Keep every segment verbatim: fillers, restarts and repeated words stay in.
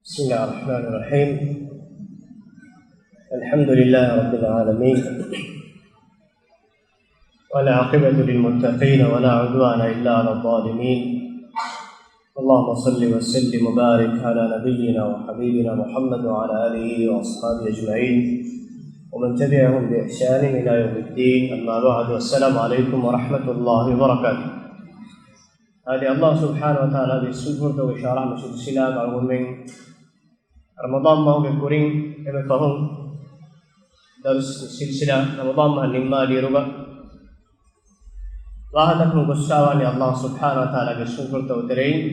بسم الله الرحمن الرحيم. الحمد لله رب العالمين. والعاقبة للمتقين ولا عدوان إلا على الظالمين. اللهم صل وسلم وبارك على نبينا وحبيبنا محمد وعلى آله وأصحابه أجمعين ومن تبعهم بإحسان إلى يوم الدين. أما بعد. السلام عليكم ورحمة الله وبركاته. އާދެ، ﷲ ސުބްޙާނަހޫ ވަތަޢާލާގެ އިސްމުފުޅުތަކުގެ ޝަރަޙަ މަށު ސިލްސިލާގަ އަޅުގަނޑުމެން ރަމަޟާން މަހުގެ ކުރިން އެންމެ ފަހުން ދަރުސް ސިލްސިލާ ރަމަޟާން މަހަށް ނިންމާލިއިރުގަ ވާހަކަދައްކަމުން ގޮއްސަވާނީ ﷲ ސުބްޙާނަހޫ ވަތަޢާލާގެ އިސްމުފުޅުތަކުގެ ތެރެއިން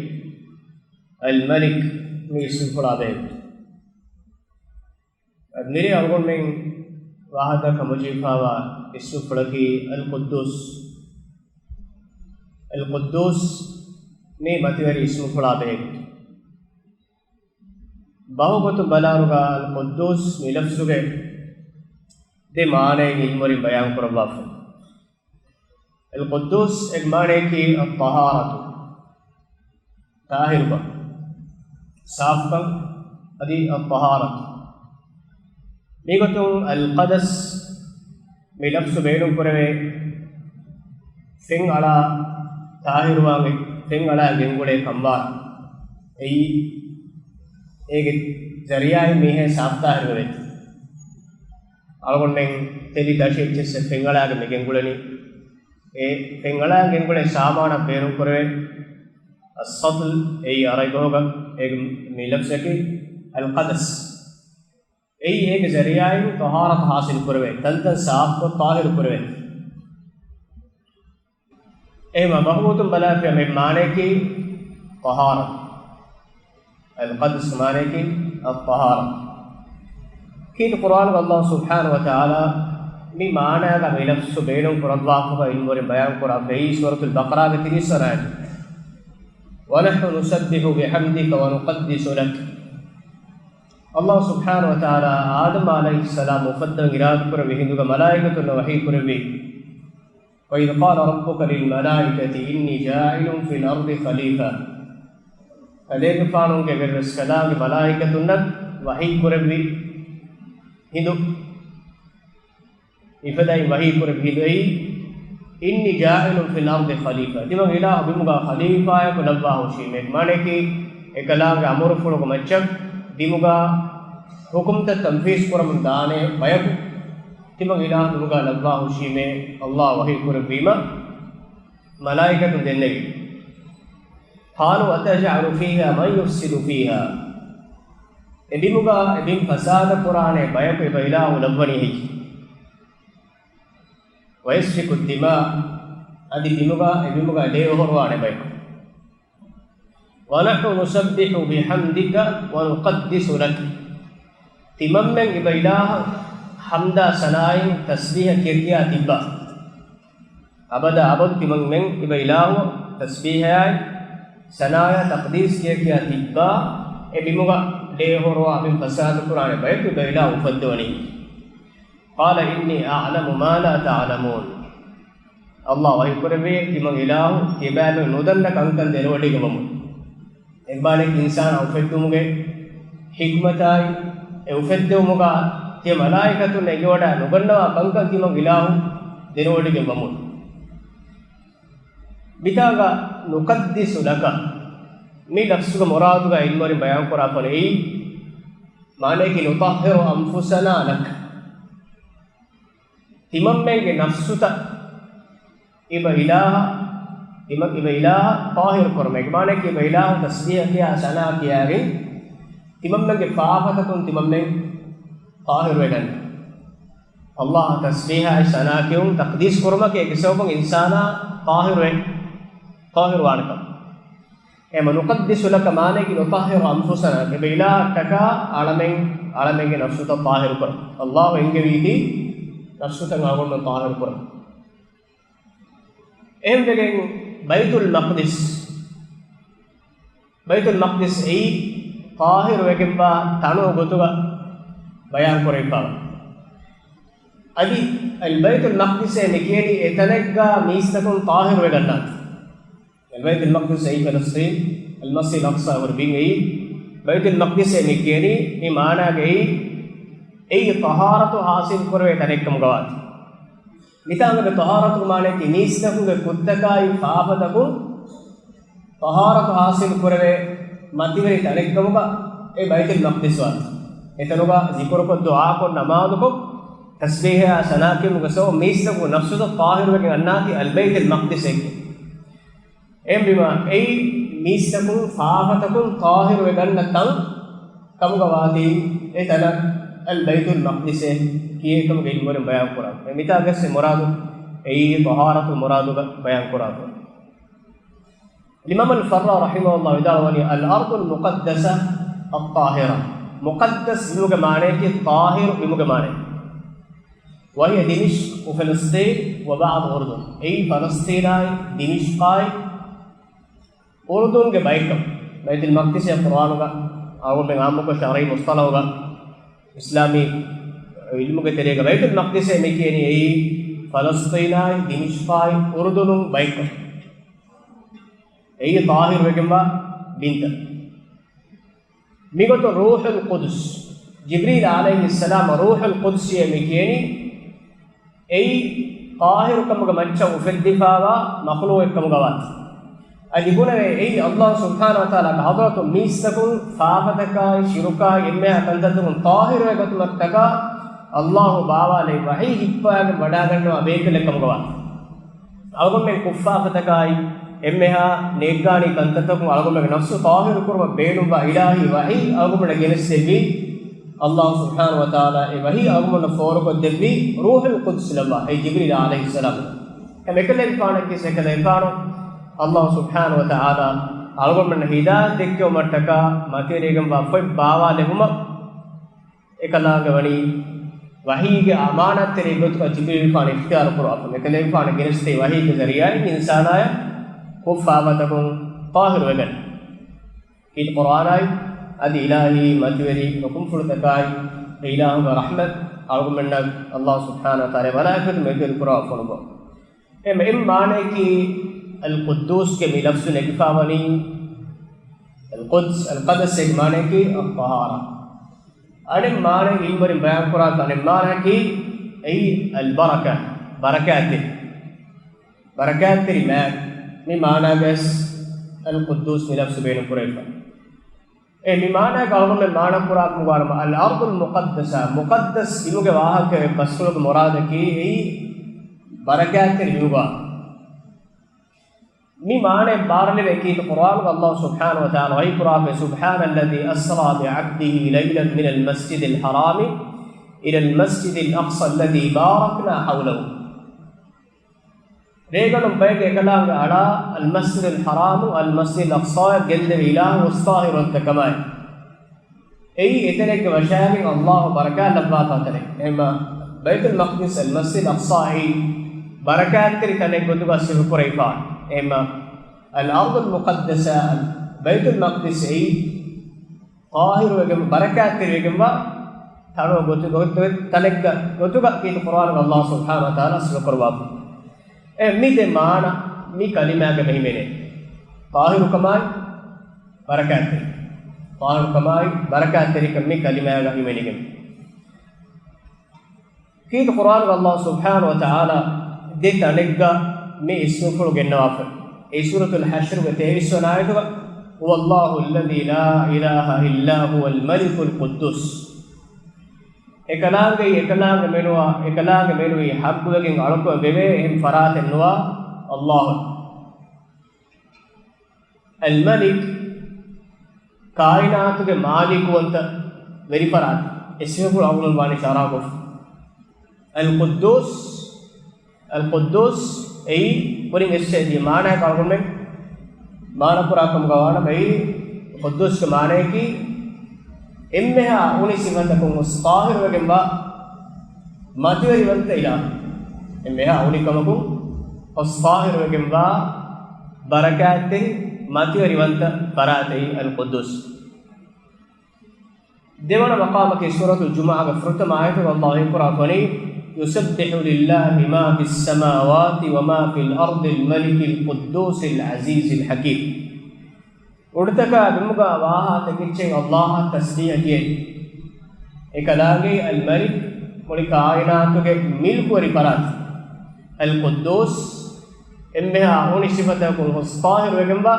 އަލްމަލިކް މި އިސްމުފުޅާ ބެހޭ. އަދި މިރޭ އަޅުގަނޑުމެން ވާހަކަދައްކަން ހަމަޖެހިފައިވާ އިސްމުފުޅަކީ އަލް ޤުއްދޫސް. އަލް ޤުއްދޫސް މީ މަތިވެރި އިސްމުފުޅާ ބެހޭ. ބަހުގޮތުން ބަލާއިރުގަ އަލް ޤުއްދޫސް މި ލަފްޒުގެ ދެ މާނައެއް ޢިލްމުވެރިން ބަޔާން ކުރައްވާފަ. އަލް ޤުއްދޫސް އޭގެ މާނައަކީ އައްޠަހާރަތު، ޠާހިރުކަން، ސާފުކަން، އަދި އައްޠަހާރަތު. މިގޮތުން އަލް ޤަދަސް މި ލަފްޒު ބޭނުންކުރެވޭ ފެން އަޅާ ޠާހިރުވާން، ފެން އަޅާ ގެންގުޅޭ ކަންވާރަށް. އެއީ އޭގެ ޒަރީޢާއިން މީހެއް ސާފު ޠާހިރުވެވޭތީ. އަޅުގަނޑުމެން ތެލި ދަށި އެއްޗިއްސެއް ފެންއަޅާގެން މި ގެންގުޅެނީ. އެ ފެންއަޅާ ގެންގުޅޭ ސާމާނަށް ބޭނުންކުރެވޭ އައްސަޠްލް، އެއީ ޢަރަބި ބަހުގަ އޭގެ މި ލަފްޒަކީ އަލް ޤަދަސް. އެއީ އޭގެ ޒަރީޢާއިން ޠަހާރަތު ޙާޞިލް ކުރެވޭ، ތަންތަން ސާފުކޮށް ޠާހިރު ކުރެވޭ. އެހެންވީމަ ބަހުގޮތުން ބަލާފިޔާ މި މާނައަކީ ޠަހާރަތު. އަލް ޤަދަސް މާނައަކީ އައްޠަހާރަތު. ކީރިތި ޤުރްއާނުގަ ﷲ ސުބްޙާނަހޫ ވަތަޢާލާ މި މާނާގަ މި ލަފްޒު ބޭނުން ކުރައްވާފަ ޢިލްމުވެރިން ބަޔާން ކުރާފައި ސޫރަތުލް ބަޤަރާގެ ތިރީސް ވަނަ އާޔަތު. ونحن نسبح بحمدك ونقدس لك. ﷲ ސުބްޙާނަހޫ ވަތަޢާލާ އާދަމް ޢަލައިހިއްސަލާމް އުފައްދަވަން އިރާދަ ކުރެއްވި ހިނދުގަ މަލާއިކަތުންނަށް ވަޙީ ކުރެއްވީ، وإذ قال ربك للملائكة إني جاعل في الأرض خليفة. ތަދޭގެފާނުގެ ވެރިރަސް ކަލާނގެ މަލާއިކަތުންނަށް ވަޙީ ކުރެއްވި ހިނދު، އިފަދައިން ވަޙީ ކުރެއްވި ހިނދު އެއީ، إني جاعل في الأرض خليفة. ތިމަން އިލާހު ބިމުގަ ޚަލީފާއަކު ލައްވާ ހުށީމޭ. މާނައަކީ، އެކަލާނގެ އަމުރުފުޅުގެ މައްޗަށް ބިމުގަ ޙުކުމްތައް ތަންފީޒް ކުރަމުން ދާނެ ބަޔަކު. ތިމަން އިލާހު ބިމުގަ ލައްވާ ހުށީމޭ، ﷲ ވަޙީ ކުރެއްވީމަ، މަލާއިކަތުން ދެންނެވި. قالوا أتجعل فيها من يفسد فيها. އެ ބިމުގަ އެ ބިން ފަސާދަ ކުރާނެ ބަޔަކު އެބަ އިލާހު ލައްވަނީ ހެއްޔެ؟ ويسفك الدماء. އަދި ބިމުގަ އެ ބިމުގަ ލޭ އޮހޮރުވާނެ ބަޔަކު. ونحن نسبح بحمدك ونقدس لك. ތިމަންމެން އެބަ އިލާހަށް ޙަމްދާ ސަނާއިން ތަސްބީޙަ ކިޔަ ކިޔާ ތިއްބާ. އަބަދާ އަބަދު ތިމަންމެން އެބަ އިލާހު ތަސްބީޙައާއި ސަނާއާ ތަޤްދީސް ކިޔަ ކިޔާ ތިއްބާ، އެ ބިމުގަ ލޭ އޮހޮރުވާ ބިން ފަސާދަ ކުރާނެ ބަޔަކު އެބަ އިލާހު އުފައްދަވަނީ. قال إني أعلم ما لا تعلمون. ﷲ ވަޙީ ކުރެއްވި، ތިމަން އިލާހު ތިޔަބައިމެން ނުދަންނަ ކަންކަން ދެނެވޮޑިގެން ވަމުން. އެއްބާލެއް އިންސާނާ އުފެއްދުމުގެ ޙިކްމަތާއި، އެ އުފެއްދެވުމުގަ ތިޔަ މަލާއިކަތުން އެނގިވަޑާ ނުގަންނަވާ ކަންކަން ތިމަން އިލާހު ދެނެވޮޑިގެން ވަމުން. މިތާގަ نقدس لك މި ލަފްޒުގެ މުރާދުގަ ޢިލްމުވެރިން ބަޔާން ކުރާފަން އެއީ، މާނައަކީ نطهر أنفسنا لك. ތިމަންމެންގެ ނަފްސުތައް އެބަ އިލާހަށް، ތިމަ-، އެބަ އިލާހަށް ޠާހިރު ކުރުމެއް. މާނައަކީ އެބަ އިލާހު ތަސްބީޙަ ކިޔާ ސަނާ ކިޔާގެން ތިމަންމެންގެ ފާފަތަކުން ތިމަންމެން ޠާހިރުވެގަންނަ. ﷲ ތަސްބީޙާއި ސަނާ ކިޔުން ތަޤްދީސް ކުރުމަކީ އޭގެ ސަބަބުން އިންސާނާ ޠާހިރުވެ، ޠާހިރުވާނެކަން. އެހެންވީމަ نقدس لك މާނައަކީ نطهر أنفسنا، އެބަ އިލާހަށްޓަކާ އަޅަމެން، އަޅަމެންގެ ނަފްސުތައް ޠާހިރު ކުރަން. ﷲ އެންގެވީތީ ނަފްސުތައް އަޅުގަނޑުމެން ޠާހިރު ކުރަން. އެހެންވެގެން ބައިތުލް މަޤްދިސް، ބައިތުލް މަޤްދިސް އެއީ ޠާހިރުވެގެންވާ ތަނު ގޮތުގަ ބަޔާން ކުރެވިފައިވާ. އަދި އަލްބައިތުލް މަޤްދިސޭ މި ކިޔަނީ އެތަނެއްގަ މީސްތަކުން ޠާހިރުވެގަންނާތީ. އަލްބައިތުލް މަޤްދިސް އެއީ ފަލަސްޠީން، އަލްމަސްޖިދުލް އަޤްޞާ ހުރި ބިން އެއީ. ބައިތުލް މަޤްދިސޭ މި ކިޔަނީ މި މާނާގައި އެއީ ޠަހާރަތު ޙާޞިލް ކުރެވޭ ތަނެއްކަމުގަވާތީ. މިތާނގަ ޠަހާރަތުގެ މާނައަކީ މީސްތަކުންގެ ކުށްތަކާއި ފާފަތަކުން ޠަހާރަތު ޙާޞިލް ކުރެވޭ މަތިވެރި ތަނެއްކަމުގަ އެ ބައިތުލް މަޤްދިސް ވާތީ. އެތަނުގަ ޒިކުރުކޮށް ދުޢާކޮށް ނަމާދުކޮށް ތަސްބީޙާ ސަނާ ކިޔުމުގެ ސަބަބުން މީސްތަކުން ނަފްސުތައް ޠާހިރުވެގެން އަންނާތީ އަލްބައިތުލް މަޤްދިސް އެކީ. އެހެންވީމަ އެއީ މީސްތަކުން ފާފަތަކުން ޠާހިރުވެގަންނަ ތަން ކަމުގަ ވާތީ އެ ތަނަށް އަލްބައިތުލް މަޤްދިސޭ ކިޔޭ ކަމުގެ ޢިލްމުވެރިން ބަޔާން ކުރާ. މިތާގައި މުރާދު އެއީ ޠަހާރަތު މުރާދުގަ ބަޔާން ކުރާ. އިމާމުލް ފައްރާ ރަޙިމަހުﷲ ވިދާޅުވަނީ، الأرض المقدسة الطاهرة. މުޤައްދަސް ވީމުގެ މާނައަކީ ޠާހިރު ވީމުގެ މާނަ. وهي دمشق وفلسطين وبعض الأردن. އެއީ ފަލަސްޠީނާއި، ދިމިޝްޤާއި، އުރުދުންގެ ބައެއްކަން. ބައިތުލް މަޤްދިސް ޤުރްއާނުގަ އަޅުގަނޑުމެން ޢާއްމުކޮށް ޝަރުޢީ މުޞްޠަލަޙުގަ އިސްލާމީ ޢިލްމުގެ ތެރޭގަ ބައިތުލް މަޤްދިސޭ މި ކިޔަނީ އެއީ ފަލަސްޠީނާއި، ދިމިޝްޤާއި، އުރުދުނު ބައެއްކަން. އެއީ ޠާހިރުވެގެންވާ ބިންތައް. މިގޮތުން ރޫޙުލް ޤުދުސް، ޖިބްރީލް ޢަލައިހިއްސަލާމަށް ރޫޙުލް ޤުދުސްއޭ މި ކިޔަނީ، އެއީ ޠާހިރުކަމުގެ މައްޗަށް އުފެއްދިފާވާ މަޚްލޫޤެއްކަމުގަވާތީ. އަދި ބުނެވޭ، އެއީ ﷲ ސުބްޙާނަހޫ ވަތަޢާލާގެ ޙަޟްރަތުން މީސްތަކުން ފާފަތަކާއި، ޝިރުކާއި، އެންމެހާ ކަންތައްތަކުން ޠާހިރުވެގަތުމަށްޓަކާ ﷲ ބާވާލެއްވި ވަޙީ ހިއްޕަވައިގެން ވަޑާގަންނަވާ ބޭކަލެއްކަމުގަވާތީ. އަޅުގަނޑުމެން ކުށްފާފަތަކާއި، އެންމެހާ ނޭއްގާނީ ކަންތައްތަކުން އަޅުގަނޑުމެންގެ ނަފްސު ޠާހިރު ކުރުމަށް ބޭނުންވާ އިލާހީ ވަޙީ އަޅުގަނޑުމެންނަށް ގެނެސްދެއްވީ ﷲ ސުބްޙާނަހޫ ވަތަޢާލާ. އެ ވަޙީ އަޅުގަނޑުމެންނަށް ފޯރުކޮށްދެއްވީ ރޫޙުލް ޤުދުސް ލައްވާ، އެ ޖިބްރީލް ޢަލައިހިއްސަލާމް. އެ އެކަލޭގެފާނަކީ އެކަލޭގެފާނު ﷲ ސުބްޙާނަހޫ ވަތަޢާލާ އަޅުގަނޑުމެންނަށް ހިދާޔަތް ދެއްކެވުމަށްޓަކާ މަތިވެރިވެގެންވާ ފޮތް ބާވާލެވުމަށް އެކަލާނގެ ވަނީ ވަޙީގެ އަމާނާތްތެރި ގޮތުގަ ޖިބްރީލްފާނު އިޚްތިޔާރު ކުރާފަ، އެކަލޭގެފާނު ގެނެސްދޭ ވަޙީގެ ޒަރީޢާއިން އިންސާނާޔަށް ކުށްފާފަތަކުން ޠާހިރުވެގަން. ކީރިތި ޤުރްއާނާއި، އަދި އިލާހީ މަތިވެރި ރުކުންފުޅުތަކާއި، އެ އިލާހުގެ ރަޙްމަތް އަޅުގަނޑުމެންނަށް ﷲ ސުބްޙާނަހޫ ވަތަޢާލާ ވަލާ އެފަދަ މެދުވެރި ކުރާފަ ނުބޯ. އެ މަ-، އެ މާނައަކީ އަލް ޤުއްދޫސްގެ މި ލަފްޒު ނެގިފާވަނީ، އަލް ޤުދްސް، އަލް ޤަދަސްގެ މާނައަކީ އައްޠަހާރާ. އަނެއް މާނައެއް ޢިލްމުވެރިން ބަޔާން ކުރާ އަނެއް މާނައަކީ އެއީ އަލް ބަރަކާ، ބަރަކާތްތެރި، ބަރަކާތްތެރި މާ. މި މާނާގަސް އަލް ޤުއްދޫސް މި ލަފްޒު ބޭނުން ކުރެވިފަ. އެ މި މާނާގަ އަޅުގަނޑުމެން މާނަ ކުރާ ކަމުގަ ވާނަމަ، އަލް އަރްޟުލް މުޤައްދަސާ، މުޤައްދަސް ވީމުގެ ވާހަކަ ބަސްފުޅުގެ މުރާދަކީ އެއީ ބަރަކާތްތެރި ވީމުގަ. މި މާނަ ބާރަލެވޭ ކީރިތި ޤުރްއާނުގަ ﷲ ސުބްޙާނަހޫ ވަތަޢާލާ ވަޙީ ކުރާފަ، سبحان الذي أسرى بعبده ليلا من المسجد الحرام إلى المسجد الأقصى الذي باركنا حوله. ރޭގަނޑު ބައެއްގެ އެކަލާނގެ އަޅާ އަލްމަސްޖިދުލް ޙަރާމު، އަލްމަސްޖިދުލް އަޤްޞާއަށް ގެންދެވި އިލާހު އައްސާހިރު އޮތް ކަމާއި. އެއީ އެތެރެއްގެ ވަށާގެން ﷲ ބަރަކާތް ލައްވާފާ ތެރެ. އެހެންމަ ބައިތުލް މަޤްދިސް އަލްމަސްޖިދުލް އަޤްޞާ އެއީ ބަރަކާތްތެރި ތަނެއް ގޮތުގަ ސިފަކުރެވިފާ. އެހެންމަ އަލް އަރްޟުލް މުޤައްދަސާ ބައިތުލް މަޤްދިސް އެއީ ޠާހިރުވެގެން ބަރަކާތްތެރިވެގެންވާ ތަނު ގޮތު-، ގޮތު-، ތަނެއްގަ ގޮތުގަ ކީރިތި ޤުރްއާނުގަ ﷲ ސުބްޙާނަހޫ ވަތަޢާލާ ސިފަކުރައްވާފަ. އެ މި ދެ މާނަ މި ކަލިމާގަ ހިމެނޭ. ޠާހިރުކަމާއި ބަރަކާތްތެރި. ޠާހިރުކަމާއި ބަރަކާތްތެރިކަން މި ކަލިމާގަ ހިމެނިގެން. ކީރިތި ޤުރްއާނުގަ ﷲ ސުބްޙާނަހޫ ވަތަޢާލާ ދެ ތަނެއްގަ މި އިސްމުފުޅު ގެންނަވާފަ. އެ ސޫރަތުލް ޙަޝްރުގެ ތޭވީސް ވަނަ އާޔަތުގަ، هو الله الذي لا إله إلا هو الملك القدوس. އެކަލާނގެ، އެކަލާނގެ މެނުވާ، އެކަލާނގެ މެނުވީ ޙައްޤުވެގެން އަޅުކަމެއް ވެވޭ އެހެން ފަރާތެއް ނުވާ ﷲ. އަލްމަލިކް، ކާއިނާތުގެ މާލިކުވަންތަ ވެރިފަރާތް، އެ ސިފަފުޅު އަޅުގަނޑު ވާނީ ޝަރާކޮށް. އަލް ޤުއްދޫސް، އަލް ޤުއްދޫސް އެއީ ކުރިން އެއްސެ ދިޔަ މާނައަކަށް އަޅުގަނޑުމެން މާނަ ކުރާ ކަމުގަ ވާނަމަ، އެއީ ޤުއްދޫސްގެ މާނައަކީ އެންމެހާ އުނި ސިފަތަކުން އޮތް ޠާހިރުވެގެންވާ މަތިވެރިވަންތަ އިލާހު. އެންމެހާ އުނިކަމަކުން އޮތް ޠާހިރުވެގެންވާ ބަރަކާތްތެރި މަތިވެރިވަންތަ ފަރާތެއް އަލް ޤުއްދޫސް. ދެވަނަ މަޤާމަކީ ސޫރަތުލް ޖުމުޢާގެ ފުރަތަމަ އާޔަތުގަ ﷲ ކުރާފަނީ، يسبح لله ما في السماوات وما في الأرض الملك القدوس العزيز الحكيم. އުޑުތަކާ ބިމުގާ ވާހާ ތެކެއްޗެއް އައްލާހަށް ތަސްބީހަ ކިޔޭ. އެކަލާނގެ އަލްމަލިކް، މުޅި ކާއިނާތުގެ މިލްކުވެރި ފަރާތް. އަލްޤުއްދޫސް، އެންމެހާ އުނި ސިފަތަކުން ހުސް ޠާހިރުވެގެންވާ،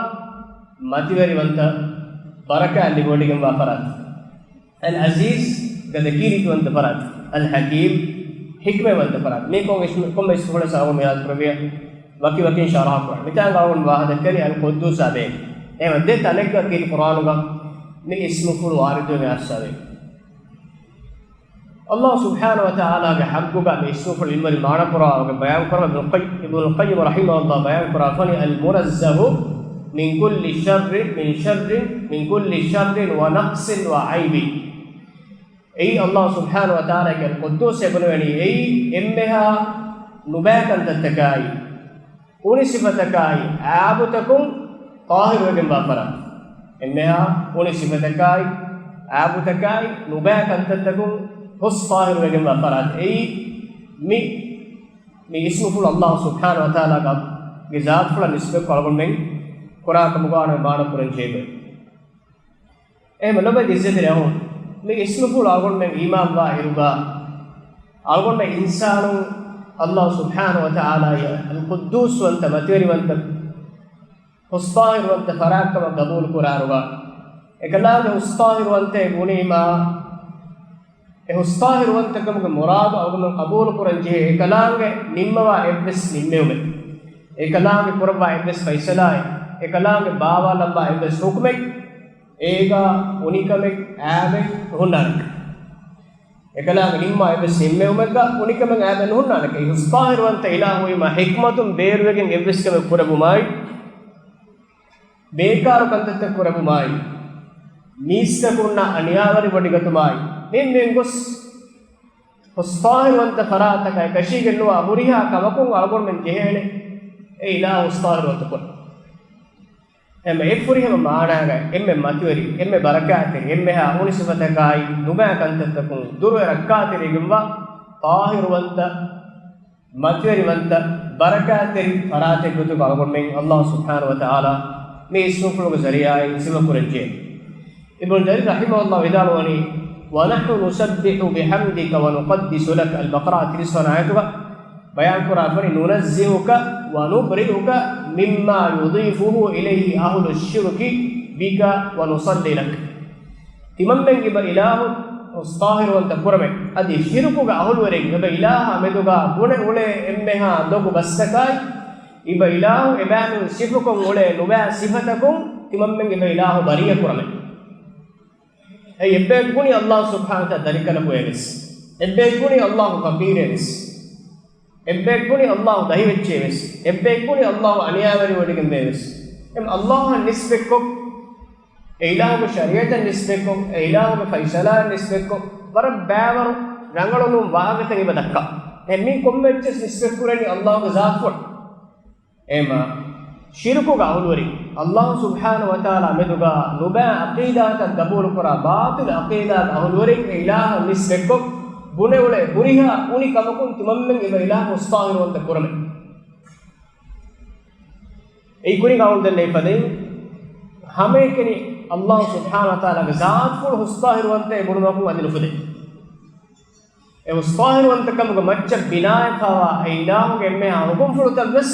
މަތިވެރިވަންތަ، ބަރަކާތް ލިބިވޮޑިގެންވާ ފަރާތް. އަލްޢަޒީޒް، ގަދަ ކީރިތިވަންތަ ފަރާތް. އަލްޙަކީމް، ޙިކްމަތްވަންތަ ފަރާތް. މީ ކޮން އިސްމު، ކޮންމެ އިސްމުފުޅެއް ސަބަބުން މިހާރު ކުރެއްވިޔާ ވަކި ވަކިން ޝަރަޙަ ކުރާނެ. މިތާނގަ އަޅުގަނޑު ވާހަކަ ދައްކަނީ އަލްޤުއްދޫސާ ބޭން. އެހެންވީމަ ދެ ތަނެއްގަ ކީރިތި ޤުރްއާނުގަ މި އިސްމުފުޅު ވާރިދުވެގެން އައިސްފަވޭ. އައްލާހު ސުބްޙާނަހު ވަތަޢާލާގެ ޙައްޤުގަ މި އިސްމުފުޅު އިންވަރި މާނަ ކުރާ ވަގުތު ބަޔާން ކުރަމުން އިބްނުލް ޤައްޔިމް، އިބްނުލް ޤައްޔިމް ރަޙިމަހުﷲ ބަޔާން ކުރާ ފަނި، އަލްމުނައްޒަހު މިން ކުއްލި ޝައްރިން، މިން ޝައްރިން، މިން ކުއްލި ޝައްރިން ވަ ނަޤްޞިން ވަ ޢައިބިން. އެއީ އައްލާހު ސުބްޙާނަހު ވަތަޢާލާގެ އަލްޤުއްދޫސް އެބުނެވެނީ، އެއީ އެންމެހާ ނުބައި ކަންތައްތަކާއި، އުނި ސިފަތަކާއި، ޢައިބުތަކުން ޠާހިރުވެގެންވާ ފަރާތް. އެންމެހާ އުނި ސިފަތަކާއި، ޢައިބުތަކާއި، ނުބައި ކަންތައްތަކުން ހުސް ޠާހިރުވެގެންވާ ފަރާތް. އެއީ މި، މި އިސްމުފުޅު އައްލާހު ސުބްޙާނަހު ވަތަޢާލާގެ ޒާތުފުޅަށް ނިސްބަތްކޮށް އަޅުގަނޑުމެން ކުރާ ކަމުގާ މާނަ ކުރަން ޖެހޭ. އެހެން ލޮބުވެތި އިއްޒަތްތެރި އަޚުން، މި އިސްމުފުޅު އަޅުގަނޑުމެން އީމާންވާ އިރުގަ، އަޅުގަނޑުމެން އިންސާނުން އައްލާހު ސުބްޙާނަހު ވަތަޢާލާއަށް އަލްޤުއްދޫސްވަންތަ، މަތިވެރިވަންތަ، ހުސްޠާހިރުވަންތަ ފަރާތްކަމަށް ޤަބޫލު ކުރާއިރުގަ، އެކަލާނގެ ހުސްޠާހިރުވަންތައޭ ބުނީމާ، އެ ހުސްޠާހިރުވަންތަކަމުގެ މުރާދު އަޅުގަނޑުމެން ޤަބޫލު ކުރަން ޖެހޭ އެކަލާނގެ ނިންމަވާ އެއްވެސް ނިންމެވުމެއް، އެކަލާނގެ ކުރައްވާ އެއްވެސް ފައިސަލާއެއް، އެކަލާނގެ ބާވާލައްވާ އެއްވެސް ޙުކުމެއް، އޭގަ އުނިކަމެއް އާމެއް ނުހުންނާނެ. އެކަލާނގެ ނިންމާ އެއްވެސް ނިންމެވުމެއްގަ އުނިކަމެއް އާމެއް ނުހުންނާނެ. އެ ހުސްޠާހިރުވަންތަ އިލާހު ވީމާ ޙިކްމަތުން ބޭރުވެގެން އެއްވެސް ކަމެއް ކުރެއްވުމާއި، ބޭކާރު ކަންތައްތައް ކުރެއްވުމާއި، މީސްތަކުންނާ އަނިޔާވެރިވޮޑިގަތުމާއި، މިންމިން ގޮސް ހުސްޠާހިރުވަންތަ ފަރާތަކާ އެކަށީގެންނުވާ ހުރިހާ ކަމަކުން އަޅުގަނޑުމެން ޖެހޭނެ އެ އިލާހު ހުސްޠާހިރުވަންތަ ކުރަން. އެމަ އެ ފުރިހަމަ މާނާގަ އެންމެ މަތިވެރި، އެންމެ ބަރަކާތްތެރި، އެންމެހާ އުނި ސިފަތަކާއި، ނުބައި ކަންތައްތަކުން ދުރުވެ ރައްކާތެރިވެގެންވާ ޠާހިރުވަންތަ، މަތިވެރިވަންތަ، ބަރަކާތްތެރި ފަރާތެއް ގޮތުގަ އަޅުގަނޑުމެން އައްލާހު ސުބްޙާނަހު ވަތަޢާލާ މި އިސްމުފުޅުގެ ޒަރީޢާއިން ސިފަކުރަންޖެހޭ. އިބްނު ޖަރީރް ރަޙިމަހުﷲ ވިދާޅުވަނީ، ونحن نسبح بحمدك ونقدس لك، އަލްބަޤަރާ ތިރީސް ވަނަ އާޔަތުގަ ބަޔާންކުރާ ފަނި، ننزهك ونبرئك مما يضيفه إليه أهل الشرك بك ونصلي لك. ތިމަންމެން އެބަ އިލާހު ހުސްޠާހިރުވަންތަ ކުރަމެ. އަދި ޝިރުކުގެ އަހުލުވެރިން އެބަ އިލާހާ މެދުގާ ބުނެ އުޅޭ އެންމެހާ ދޮގު ބަސްތަކާއި، އެބަ އިލާހު އެބައިމީހުން ސިފަކޮށް އުޅޭ ނުބައި ސިފަތަކުން ތިމަންމެން އެބަ އިލާހު ބަރީއަ ކުރަމެ. އެއީ އެއްބަޔަކު ބުނީ އައްލާހު ސުބްޙާނަހު ވަތަޢާލާ ދަރިކަލަކު އެވެސް. އެއްބަޔަކު ބުނީ އައްލާހު ފަޤީރެވެސް. އެއްބަޔަކު ބުނީ އައްލާހު ދަހިވެއްޖެވެސް. އެއްބަޔަކު ބުނީ އައްލާހު އަނިޔާވެރިވޮޑިގެންވެވެސް. އެމަ އައްލާހަށް ނިސްބަތްކޮށް، އެ އިލާހުގެ ޝަރީޢަތަށް ނިސްބަތްކޮށް، އެ އިލާހުގެ ފައިސަލާއަށް ނިސްބަތްކޮށް، ވަރަށް ބައިވަރު ރަނގަޅުނޫން ވާހަކަތައް އެބަ ދައްކާ. އެ މީ ކޮންމެ އެއްޗެސް ނިސްބަތްކުރަނީ އައްލާހުގެ ޒާތުފުޅަށް. އެމަ ޝިރުކުގެ އަހުލުވެރިން އައްލާހު ސުބްޙާނަހު ވަތަޢާލާ މެދުގާ ނުބައި ޢަޤީދާތައް ގަބޫލުކުރާ ބާޠިލު ޢަޤީދާގެ އަހުލުވެރިން އެ އިލާހަށް ނިސްބަތްކޮށް، ބުނެ އުޅޭ ހުރިހާ އުނި ކަމަކުން ތިމަންމެން އެބަ އިލާހު ހުސްޠާހިރުވަންތަ ކުރަމެ. އެއީ ކުރިން އަޅުގަނޑު ދެންނެވި ފަދައިން، ހަމައެކަނި އައްލާހު ސުބްޙާނަހު ވަތަޢާލާގެ ޒާތުފުޅު ހުސްޠާހިރުވަންތައޭ ބުނުމަކުން އަދި ނުފުދޭ. އެ ހުސްޠާހިރުވަންތަކަމުގެ މައްޗަށް ބިނާވެފައިވާ އެ އިލާހުގެ އެންމެހާ ހުކުމްފުޅުތައް ވެސް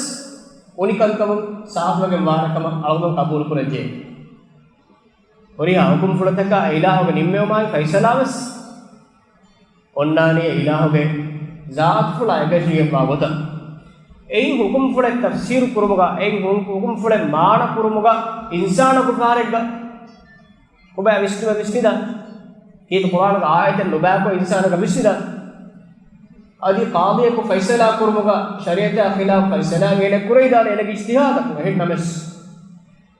އުނިކަންކަމުން ސާފުވެގެން ވާނެ ކަމަށް އަޅުގަނޑު ޤަބޫލު ކުރަންޖެހޭ. ހުރިހާ ހުކުމްފުޅުތަކާ އެ އިލާހުގެ ނިންމެވުމާއި ފައިސަލާ ވެސް އޮންނާނީ އެ އިލާހުގެ ޒާތުފުޅާ އެކަށީގެންވާ ގޮތަށް. އެއިން ހުކުމްފުޅެއް ތަފްސީރު ކުރުމުގަ، އެއިން ހު-، ހުކުމްފުޅެއް މާނަ ކުރުމުގަ އިންސާނަކު ފަހަރެއްގަ ނުބައި ވިސްނުމެއް ވިސްނިދާ. ކީރިތި ޤުރްއާނުގެ އާޔަތެއް ނުބައިކޮށް އިންސާނަކަށް ވިސްނިދާ. އަދި ޤާޟީއަކު ފައިސަލާ ކުރުމުގަ ޝަރީޢަތާ ޚިލާފު ފައިސަލާ އޭނަ ކުރެވިދާނެ އޭނަގެ އިޖްތިހާދަކުން. އެހެން ނަމަވެސް،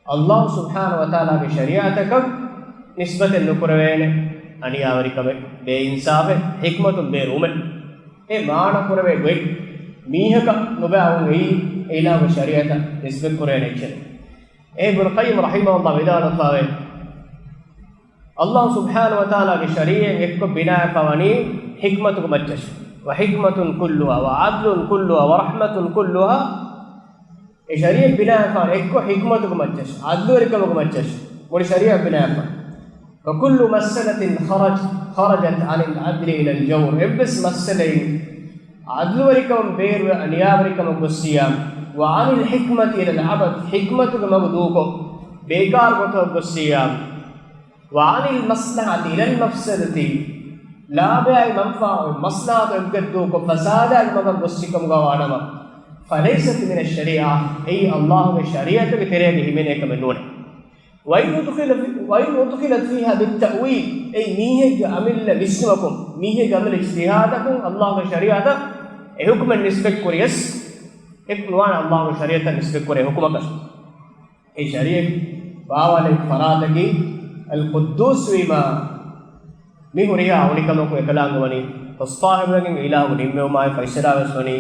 އައްލާހު ސުބްޙާނަހު ވަތަޢާލާގެ ޝަރީޢަތަކަށް ނިސްބަތެއް ނުކުރެވޭނެ އަނިޔާވެރިކަމެއް، ބޭއިންސާފެއް، ޙިކްމަތުން ބޭރުވުމެއް. އެ މާނަ ކުރެވޭ ގޮތް މީހަކަށް ނުބައި އެއީ އެ އިލާހުގެ ޝަރީޢަތަށް ނިސްބަތް ކުރޭނެ އެއްޗެއް. އެ އިބްނުލް ޤައްޔިމް ރަޙިމަހުﷲ ވިދާޅުވެފައިވޭ، އައްލާހު ސުބްޙާނަހު ވަތަޢާލާގެ ޝަރީޢަތް އެއްކޮށް ބިނާވެފައިވަނީ ޙިކްމަތުގެ މައްޗަށް. وحكمة كلها وعدل كلها ورحمة كلها. އެ ޝަރީޢަތް ބިނާވެފައިވަނީ އެއްކޮށް ޙިކްމަތުގެ މައްޗަށް، ޢަދްލުވެރިކަމުގެ މައްޗަށް. މުޅި ޝަރީޢަތް ބިނާވެފަ. وكل مسألة خرج، خرجت عن العدل إلى الجور. އެއްވެސް މައްސަލައެއް ޢަދްލުވެރިކަމަށް ބޭރުވެ އަނިޔާވެރިކަމަށް ގޮއްސިއްޔާ، وعن الحكمة إلى العبث، ޙިކްމަތުގެ މަގު ދޫކޮށް، ބޭކާރު ގޮތަށް ގޮއްސިއްޔާ، وعن المصلحة إلى المفسدة، ލާބަޔާއި މަންފާ މަސްލަހަތު އެއްގައްދޫކޮށް، ފަސާދާގެ މަގަށް ގޮއްސިކަމުގަ ވާނަމަ، فليست من الشريعة، އެއީ ﷲގެ ޝަރީޢަތުގެ ތެރޭގަ ހިމެނޭ ކަމެއް ނޫނޭ. وإن أدخل في، وإن أدخلت فيها بالتأويل، އެއީ މީހެއްގެ އަމިއްލަ ވިސްނުމަކުން، މީހެއްގެ އަމިއްލަ އިޖްތިހާދަކުން ﷲގެ ޝަރީޢަތަށް އެ ޙުކުމެއް ނިސްބަތްކުރިޔަސް، އެ ނުވާނެ ﷲގެ ޝަރީޢަތަށް ނިސްބަތްކުރޭ ޙުކުމަކަށް. އެ ޝަރީޢަތް ބާވާލެއް ފަރާތަކީ އަލްޤުއްދޫސް ވީމާ، މި ހުރިހާ އުނިކަމަކު އެކަލާނގެ ވަނީ ހުސް ޠާހިރުވެގެން އިލާހު ނިންމެވުމާއި ފައިސަލާވެސް ވަނީ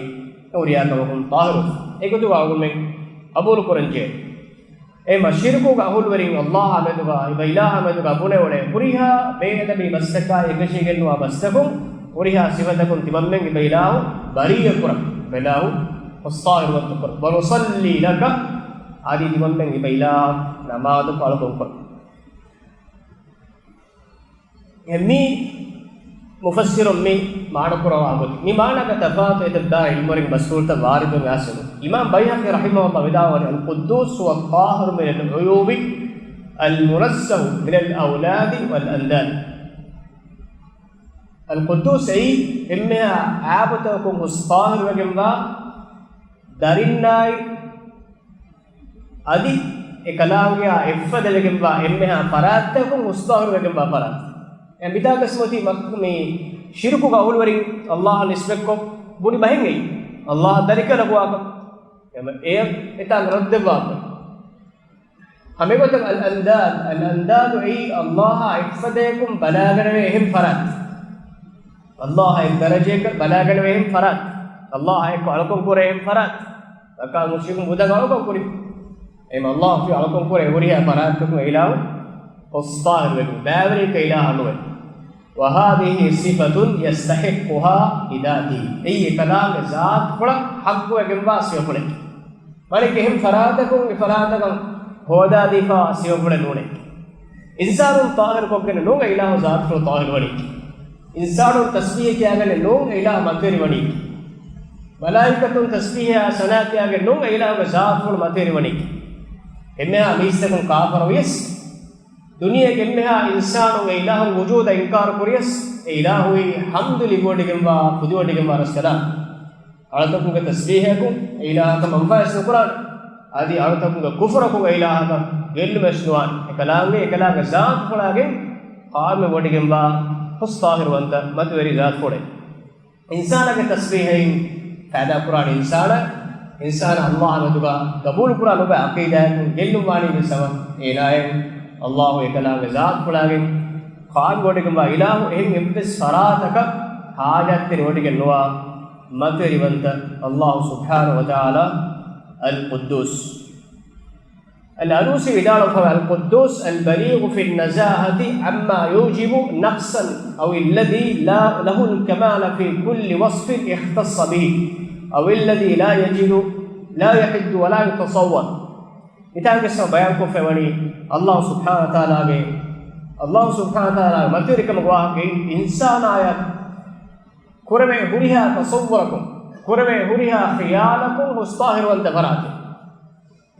ހުރިހާ ކަމަކުން ޠާހިރު. އެގޮތުގަ އަޅުގަނޑުމެން ޤަބޫލު ކުރަންޖެހޭ. އެ މަ ޝިރުކުގެ އަހުލުވެރިން ﷲ އާ މެދުގަ އިބަ އިލާހާ މެދުގަ ބުނެވުނޭ ހުރިހާ ބޭއަދަބީ ބަސްތަކާއި އެކަށީގެންނުވާ ބަސްތަކުން ހުރިހާ ސިފަތަކުން ތިމަންމެން އިބަ އިލާހު ބަރީއަ ކުރަން. އިބަ އިލާހު ހުސް ޠާހިރުވަންތަ ކުރަން. ونصلي لك، އަދި ތިމަންމެން އިބަ އިލާހަށް ނަމާދު އަޅުކަން ކުރަން. އެ މި މުފައްސިރުން މި މާނަކުރައްވާ ގޮތް، މި މާނާގަ ތަފާތު އެތައް ދާ ޢިލްމުވެރިން ބަސްފުޅުތައް ވާރިދުވެ އައިސްފަ. އިމާމް ބައިހަޤީ ރަޙިމަހުﷲ ވިދާޅުވަނީ، القدوس هو الطاهر من العيوب المنزه من الأولاد والأنداد. އަލްޤުއްދޫސް އެއީ އެންމެހާ އާބުތަކުން ހުސް ޠާހިރުވެގެންވާ ދަރިންނާއި އަދި އެކަލާނގެއާ އެއްފަދަވެގެންވާ އެންމެހާ ފަރާތްތަކުން ހުސް ޠާހިރުވެގެންވާ ފަރާތް. އެ މިތާގަސްމޮތީ މަ-، މި ޝިރުކުގެ އަހުލުވެރިން ﷲ ނިސްބަތްކޮށް ބުނި ބަހެއް އެއީ. ﷲ ދަރިކަލަކު ވާކަން. އެ މަ-، އެ އެތާނގެ ރައްދެއްވާކަން. ހަމައެގޮތަށް އަލް އަންދާދު، އަލް އަންދާދު އެއީ ﷲ އާ އެއްފަދަޔަކުން ބަލާގަނެވޭ އެހެން ފަރާތް. ﷲ އާ އެއް ދަރަޖަޔަކަށް ބަލާގަނެވޭ އެހެން ފަރާތް. ﷲ އާ އެއްކޮށް އަޅުކަން ކުރޭ އެހެން ފަރާތް. ރައްކާ މުޝްރިކުން ބުދަށް އަޅުކަން ކުރި. އެހެން ﷲ އާ އަޅުކަން ކުރޭ ހުރިހާ ފަރާތްތަކުން އެ އިލާހު ހުސް ޠާހިރުވެގެން ބައިވެރިން އެ އިލާހާ ނުވޭ. وهذه صفة يستحقها لذاته. އެއީ އެކަލާނގެ ޒާތުފުޅަށް ޙައްޤުވެގެންވާ ސިފަފުޅެއް. މާނައަކީ އެހެން ފަރާތަކުން އެ ފަރާތަކަށް ހޯދާދީފާ ސިފަފުޅެއް ނޫނޭ. އިންސާނުން ޠާހިރުކޮށްގެން ނޫން އެ އިލާހު ޒާތުފުޅު ޠާހިރުވަނީ. އިންސާނުން ތަސްބީޙަ ކިޔާގެން ނޫން އެ އިލާހު މަތިވެރިވަނީ. މަލާއިކަތުން ތަސްބީޙައާ ސަނާ ކިޔާގެން ނޫން އެ އިލާހުގެ ޒާތުފުޅު މަތިވެރިވަނީ. އެންމެހާ މީސްތަކުން ކާފަރުވިޔަސް، ދުނިޔޭގެ އެންމެހާ އިންސާނުން އެ އިލާހުގެ ވުޖޫދަށް އިންކާރު ކުރިޔަސް، އެ އިލާހުއީ ޙަމްދު ލިބިވޮޑިގެންވާ، ފުދިވޮޑިގެންވާ ރަސްކަލާނގެ. އަޅުތަކުންގެ ތަސްބީޙަކުން އެ އިލާހަކަށް މަންފާއެއް ނުކުރާނެ. އަދި އަޅުތަކުންގެ ކުފުރަކުން އެ އިލާހަކަށް ގެއްލުމެއް ނުވާނެ. އެކަލާނގެ، އެކަލާނގެ ޒާތުފުޅާގެން ޤާއިމްވެވޮޑިގެންވާ ހުސް ޠާހިރުވަންތަ މަތިވެރި ޒާތުފުޅެއް. އިންސާނާގެ ތަސްބީޙައިން ފައިދާކުރާނެ އިންސާނާ، އިންސާނާ ﷲ މެދުގަ ގަބޫލުކުރާ ނުބައި ޢަޤީދާއަކުން ގެއްލުން ވާނީ ވެސް އެއަށް. އޭނާއެއް ﷲ އެކަލާނގެ ޒާތުފުޅާގެން ޤާއިމްވެވޮޑިގެންވާ އިލާހު އެހެން އެއްވެސް ފަރާތަކަށް ޙާޖަތްތެރިވޮޑިގެން ނުވާ މަތިވެރިވަންތަ ﷲ ސުބްޙާނަހޫ ވަތަޢާލާ އަލްޤުއްދޫސް. އަލްއަލޫސީ ވިދާޅުވެފަ، القدوس البليغ في النزاهة عما يوجب نقصا أو الذي لا، له الكمال في كل وصف اختص به أو الذي لا يجد، لا يحد ولا يتصور. މިތާގަސް ބަޔާންކޮށްފައިވަނީ ﷲ ސުބްޙާނަހޫ ވަތަޢާލާގެ، ﷲ ސުބްޙާނަހޫ ވަތަޢާލާގެ މަތިވެރިކަމުގެ ވާހަކައިން އިންސާނާޔަށް ކުރެވޭ ހުރިހާ ތަޞައްވުރަކުން، ކުރެވޭ ހުރިހާ ޚިޔާލަކުން ހުސް ޠާހިރުވަންތަ ފަރާތެއް.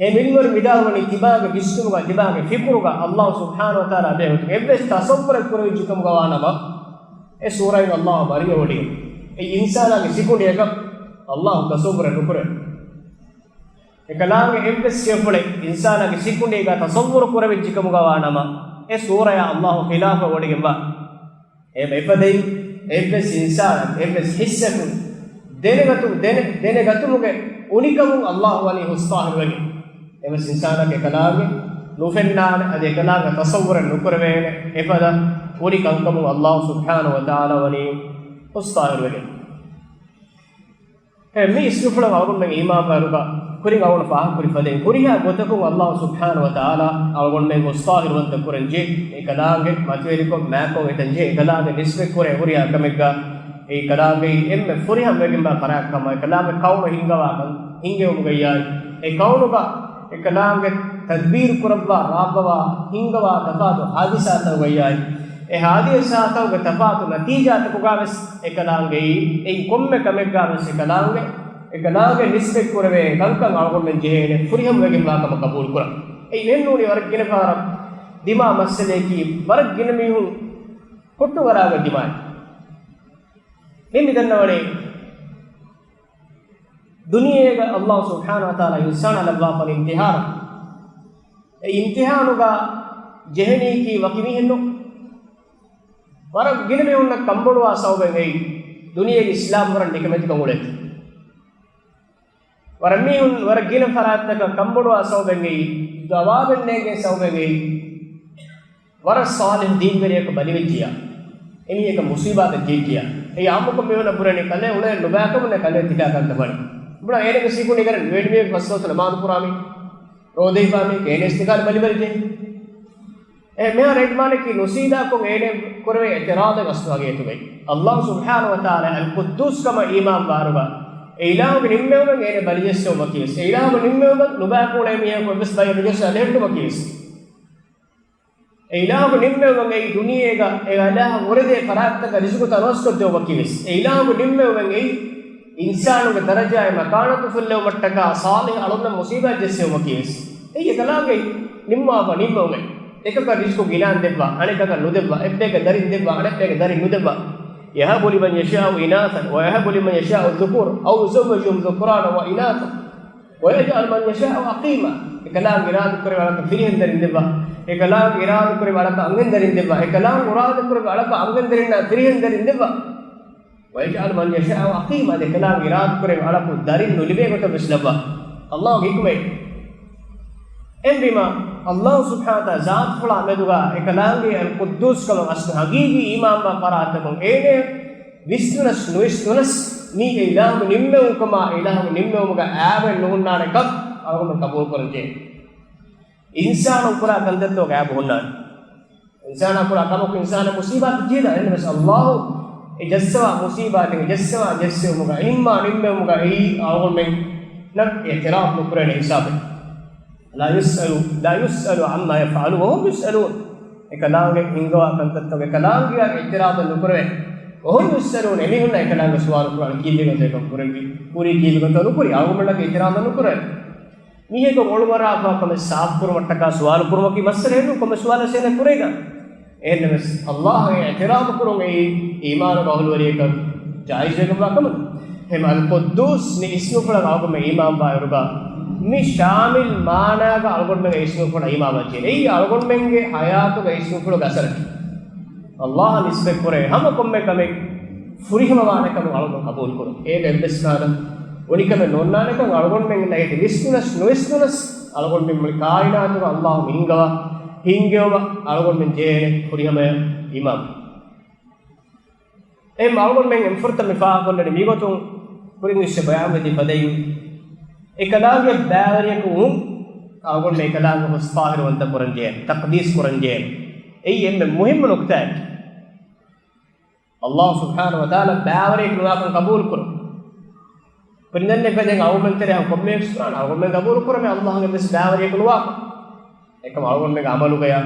އެ މިންވަރު ވިދާޅުވަނީ ތިބާގެ ވިސްނުމުގަ، ތިބާގެ ފިކުރުގަ ﷲ ސުބްޙާނަހޫ ވަތަޢާލާ ބެހޭގޮތުން އެއްވެސް ތަޞައްވުރެއް ކުރެވިއްޖެކަމުގަ ވާނަމަ، އެ ސޫރައިން ﷲ ބަރީއަވޮޑި. އެ އިންސާނާގެ ސިކުނޑިއަކަށް ﷲ ތަޞައްވުރެއް ނުކުރޭ. އެކަލާނގެ އެއްވެސް ސިފަފުޅެއް އިންސާނާގެ ސިކުނޑީގަ ތަޞައްވުރު ކުރެވިއްޖެކަމުގަ ވާނަމަ، އެ ސޫރަޔާ ﷲ ޚިލާފަށް ވޮޑިގެންވާ. އެ އެފަދައިން އެއްވެސް އިންސާނަށް އެއްވެސް ހިއްސަކުން ދެނެގަތު-، ދެނެ-، ދެނެގަތުމުގެ އުނިކަމުން ﷲ ވަނީ ހުސް ޠާހިރުވެގެން. އެއްވެސް އިންސާނަކަށް އެކަލާނގެ ނުފެންނާނެ، އަދި އެކަލާނގެ ތަޞައްވުރެއް ނުކުރެވޭނެ އެފަދަ އުނި ކަންކަމުން ﷲ ސުބްޙާނަހޫ ވަތަޢާލާ ވަނީ ހުސް ޠާހިރުވެގެން. އެ މި އިސްނުފުޅަށް އަޅުގަނޑުމެން އީމާންވާއިރުގަ ކުރިން އަޅުގަނޑު ފާހަގަކުރި ފަދައިން ހުރިހާ ގޮތަކުން ﷲ ސުބްޙާނަހޫ ވަތަޢާލާ އަޅުގަނޑުމެން ހުސް ޠާހިރުވަންތަ ކުރަންޖެހޭ، އެކަލާނގެ މަތިވެރިކޮށް މާތްކޮށް އެތަންޖެހޭ، އެކަލާނގެ ނިސްބަތްކުރޭ ހުރިހާ ކަމެއްގަ، އެ ކަލާނގެ އެންމެ ފުރިހަމަވެގެންވާ ފަރާތް ކަމަށް، އެކަލާނގެ ކައުނު ހިންގަވާ ކަން ހިންގެވުމުގައްޔާއި، އެ ކައުނުގަ އެކަލާނގެ ތަދްބީރު ކުރައްވާ، ރާއްވަވާ، ހިންގަވާ ތަފާތު ހާދިސާތަކުގައްޔާއި، އެ ހާދިސާތަކުގެ ތަފާތު ނަތީޖާތަކުގަ ވެސް އެކަލާނގެއީ، އެއިން ކޮންމެ ކަމެއްގަ ވެސް އެކަލާނގެ، އެކަލާނގެ ނިސްބަތް ކުރެވޭ ކަންކަން އަޅުގަނޑުމެން ޖެހޭނެ ފުރިހަމަވެގެންވާ ކަމަށް ޤަބޫލު ކުރަން. އެއީ ނޫނީ ވަރަށް ގިނަ ފަހަރަށް ދިމާ މައްސަލަޔަކީ، ވަރަށް ގިނަ މީހުން ހުއްޓު ގަރާގަ ދިމާއި. މި މިދަންނަވަނީ ދުނިޔޭގަ ﷲ ސުބްޙާނަހޫ ވަތަޢާލާ އިންސާނާ ލައްވާފަ އިމްތިޙާނަށް. އެ އިމްތިޙާނުގަ ޖެހެނީކީ ވަކި މީހެއްނު. ވަރަށް ގިނަ މީހުންނަށް ކަންބޮޑުވާ ސަބަބެއް އެއީ ދުނިޔޭގެ އިސްލާމްވުރަން ނިކަމެތިކަން އުޅޭތީ. ވަރަށް މީހުން ވަރަށް ގިނަ ފަރާތްތަކަށް ކަންބޮޑުވާ ސަބަބެއް އެއީ، ދަވާބެއް ނޭނގޭ ސަބަބެއް އެއީ، ވަރަށް ޞާލިޙު ދީންވެރިޔަކު ބަލިވެއްޖިޔާ، އެމީހަކަށް މުޞީބާތައް ޖެއްޖިޔާ، އެއީ އާއްމުކޮށް މީހުންނަށް ބުރަނީ ކަލޭ އުޅޭ ނުބައިކަމުންނޭ ކަލޭ ތިކާކަންތައް ވަނީ. ބުނާ އޭނަގެ ސީކުނޑި ގަރެން ވޭނި މީހަކު ފަސްވަގުތު ނަމާދު ކުރާމީ، ރޯދަ ހިފާމީ، އޭނަ އިސްތިޤާލަ ބަލިވެރިޖެ. އެ މިހާރު އެ މާނައަކީ ނުސީދާކޮށް އޭނަ ކުރެވޭ އިޢުތިރާޟެއް އަސްލު ހަގީގަތުގައި. ﷲ ސުބްޙާނަހޫ ވަތަޢާލާ އަލްޤުއްދޫސް ކަމަށް އީމާން ވާއިރުގަ، އެ އިލާހުގެ ނިންމެވުމެއް އޭނަ ބަލިޖެއްސެވުމަކީވެސް، އެ އިލާހުގެ ނިންމެވުމެއް ނުބައިކޮށް އުޅޭ މީހަކު އެއްވެސް ބައެއް ނުޖެއްސާ ލެހެއްޓުމަކީވެސް، އެ އިލާހުގެ ނިންމެވުމެއް އެއީ ދުނިޔޭގަ އެ އިލާހަށް ވުރެދޭ ފަރާތްތަކަށް ރިޒުޤު ތަނަވަސްކޮށްދެއްވުމަކީވެސް، އެ އިލާހުގެ ނިންމެވުމެއް އެއީ އިންސާނުންގެ ދަރަޖާއެއް މަކާނަތު ފުއްލެވުމަށްޓަކާ ޞާލިޙު އަޅުންނަށް މުޞީބާތް ޖެއްސެވުމަކީވެސް. އެއީ އެކަލާނގެ ނިންމާފަ ނިންމެވުމެއް. އެކަކަށް ރިޒުޤު ގިނައިން ދެއްވާ، އަނެކަކަށް ނުދެއްވާ، އެއްބައެކަށް ދަރިން ދެއްވާ، އަނެއްބައެކަށް ދަރިން ނުދެއްވާ. يهب لمن يشاء إناثا ويهب لمن يشاء الذكور أو يزوجهم ذكرانا وإناثا ويجعل من يشاء عقيما. އެކަލާނގެ އިރާދަކުރެއްވި އަޅަކަށް ފިރިހެން ދަރިން ދެއްވާ. އެކަލާނގެ އިރާދަކުރެއްވި އަޅަކަށް އަންހެން ދަރިން ދެއްވާ. އެކަލާނގެ އިރާދަކުރެއްވި އަޅަކަށް އަންހެން ދަރިންނާ ފިރިހެން ދަރިން ދެއްވާ. ويجعل من يشاء عقيما. އެކަލާނގެ އިރާދަކުރެއްވި އަޅަކު ދަރިން ނުލިބޭ ގޮތަށް ވެސް ލައްވާ. ﷲގެ ޙިކުމަތް. އެހެންވީމަ، ﷲ ސުބްޙާނަހޫ ވަތަޢާލާ ޒާތުފުޅާ މެދުގަ އެކަލާނގެ އަލްޤުއްދޫސް ކަމަށް އަސްލު ހަގީގީ އީމާންވާ ފަރާތްތަކުން އޭނަ ވިސްނުނަސް ނުވިސްނުނަސް، މީ އެ އިލާހުގެ ނިންމެވުން ކަމާ، އެ އިލާހުގެ ނިންމެވުމުގަ އައިބެއް ނުހުންނާނެ ކަން އަޅުގަނޑު ޤަބޫލު ކުރަން ޖެހޭ. އިންސާނުން ކުރާ ކަންތައްތަކުގަ އައިބު ހުންނާނެ. އިންސާނާ ކުރާ ކަމަކު އިންސާނާ މުޞީބާތައް ޖެހިދާނެ. އެހެންނަމަވެސް ﷲ އެ ޖައްސަވާ މުޞީބާތެއް، ޖައްސަވާ ޖެއްސެވުމުގަ، އެހިންމާ ނިންމެވުމުގަ އެއީ އަޅުގަނޑުމެންނަށް އިޢުތިރާފު ނުކުރޭނެ ހިސާބެއް. لا يسأل، لا يسأل عما يفعل وهم يسألون. އެކަލާނގެ ހިންގަވާ ކަންތައްތަކުގަ އެކަލާނގެއަށް އިޢުތިރާޟެއް ނުކުރެވޭ. وهم يسألون، އެމީހުންނަށް އެކަލާނގެ ސުވާލު ކުރާނެ، ކީއްވެގެންތޯ އެކަން ކުރެއްވީ؟ ކުރީ ކީއްވެގެންތޯ ނުކުރީ؟ އަޅުގަނޑުމެންނަށް އިޢުތިރާޟެއް ނުކުރެވޭ. މީހަކަށް އޮޅުވަރާފާ ކަމެއް ސާފުކުރުމަށްޓަކާ ސުވާލު ކުރުމަކީ މައްސަލައެއް ނޫން، ކޮންމެ ސުވާލެއް އޭނަ ކުރެވިދާނެ. އެހެންނަމަވެސް، ﷲ އެ އިޢުތިރާޟު ކުރުން އެއީ އީމާނުގެ އަހުލުވެރިޔަކަށް ޖާއިޒްވެގެންވާ ކަމެއް. އެހެން އަލްޤުއްދޫސް މި އިސްމުފުޅަށް އަޅުގަނޑުމެން އީމާންވާއިރުގަ، މި ޝާމިލް މާނާގަ އަޅުގަނޑުމެން އެ އިސްމުފުޅަށް އީމާންވާން ޖެހޭނެ. އެއީ އަޅުގަނޑުމެންގެ ޙަޔާތުގެ އިސްމުފުޅުގެ އަސަރަކީ. ﷲއަށް ނިސްބަތްކުރޭ ހަމަ ކޮންމެ ކަމެއް ފުރިހަމަވާނެކަމަށް އަޅުގަނޑު ޤަބޫލުކުރުން. އޭގަ އެއްވެސް ކަހަލަ އުނިކަމެއް ނޯންނާނެކަން އަޅުގަނޑުމެންނަށް އެދި ވިސްނުނަސް ނުވިސްނުނަސް، އަޅުގަނޑުމެން މުޅި ކާއިނާތުގަ ﷲ މި ހިންގަވާ، ހިންގެވުމަށް އަޅުގަނޑުމެން ޖެހޭނެ ފުރިހަމަޔަށް އީމާން. އެހެން އަޅުގަނޑުމެން އެންފުރަތަމަ ފާހަގަކޮށްލަނީ މިގޮތުން ކުރިން ވިއްސަ ބަޔާންވެދި ފަދައިން، އެކަލާނގެ ބައިވެރިޔަކު ވުން އަޅުގަނޑުމެން އެކަލާނގެ ހުސް ފާޚިރުވަންތަ ކުރަން ޖެހޭނެ، ތަޤްދީސް ކުރަން ޖެހޭނެ. އެއީ އެންމެ މުހިއްމު ނުކުތާއެއް. ﷲ ސުބްޙާނަހޫ ވަތަޢާލާ ބައިވެރިޔަކު ނުވާކަން ޤަބޫލުކުރުން. ކުރިން ދެންނެ ފެދެން އަޅުގަނޑުމެން ތެރެއަށް ކޮންމެ އެކްސްޓްރާ އަޅުގަނޑުމެން ޤަބޫލު ކުރަމޭ ﷲ އެއްވެސް ބައިވެރިޔަކު ނުވާކަން. އެކަމަކު އަޅުގަނޑުމެންގެ ޢަމަލުގަޔާ،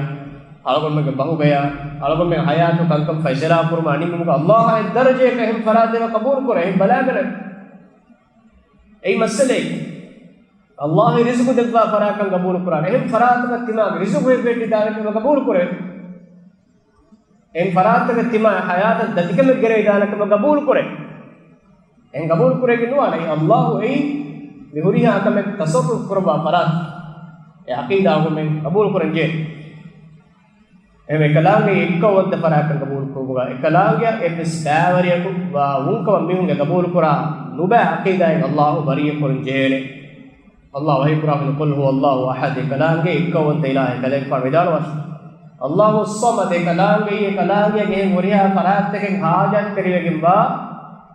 އަޅުގަނޑުމެންގެ ބަހުގަޔާ، އަޅުގަނޑުމެން ޙަޔާތު ކަންކަން ފައިސަލާ ކުރުމާ ނިންމުމުގަ ﷲ އަށް އެއް ދަރަޖައަކަށް އެހެން ފަރާތެއް ޤަބޫލު ކުރޭ، އެހެން ބަލާގަނެ. އެއީ މައްސަލައެއް. ﷲ ރިޒުޤު ދެއްވާ ފަރާތްކަން ޤަބޫލު ކުރާނެ. އެހެން ފަރާތަކަށް ތިމާގެ ރިޒުޤު ހެއްވެއްޓިދާނެކަމަށް ޤަބޫލު ކުރޭ. އެހެން ފަރާތަކަށް ތިމާ ޙަޔާތަށް ދަތިކަމެއް ގެނެވިދާނެކަމަށް ޤަބޫލު ކުރޭ. އެހެން ޤަބޫލު ކުރެވިގެން ނުވާނެ. ﷲ އެއީ މި ހުރިހާ ކަމެއް ތަޞައްރުފު ކުރައްވާ ފަރާތެއް. އެ ޢަޤީދާ އަޅުގަނޑުމެން ޤަބޫލު ކުރަން ޖެހޭ. އެހެން އެކަލާނގެ އެއްކައުވަންތަ ފަރާތްކަން ޤަބޫލު ކުރުމުގަ އެކަލާނގެއަށް އެއްވެސް ބައިވެރިޔަކު ވާ ވުންކަމަށް މީހުންގެ ޤަބޫލު ކުރާ ނުބައި ޢަޤީދާއިން ﷲ ބަރީއަ ކުރަން ޖެހޭނެ. ﷲ ވަޙީ ކުރާ ހުން، قل هو الله أحد، އެކަލާނގެ އެއްކައުވަންތަ އިލާހެއް ކަލޭގެފާނު ވިދާޅުވާށި. الله الصمد، އެކަލާނގެއީ އެކަލާނގެއަށް އެހެން ހުރިހާ ފަރާތްތަކެއް ޙާޖަތްތެރިވެގެންވާ،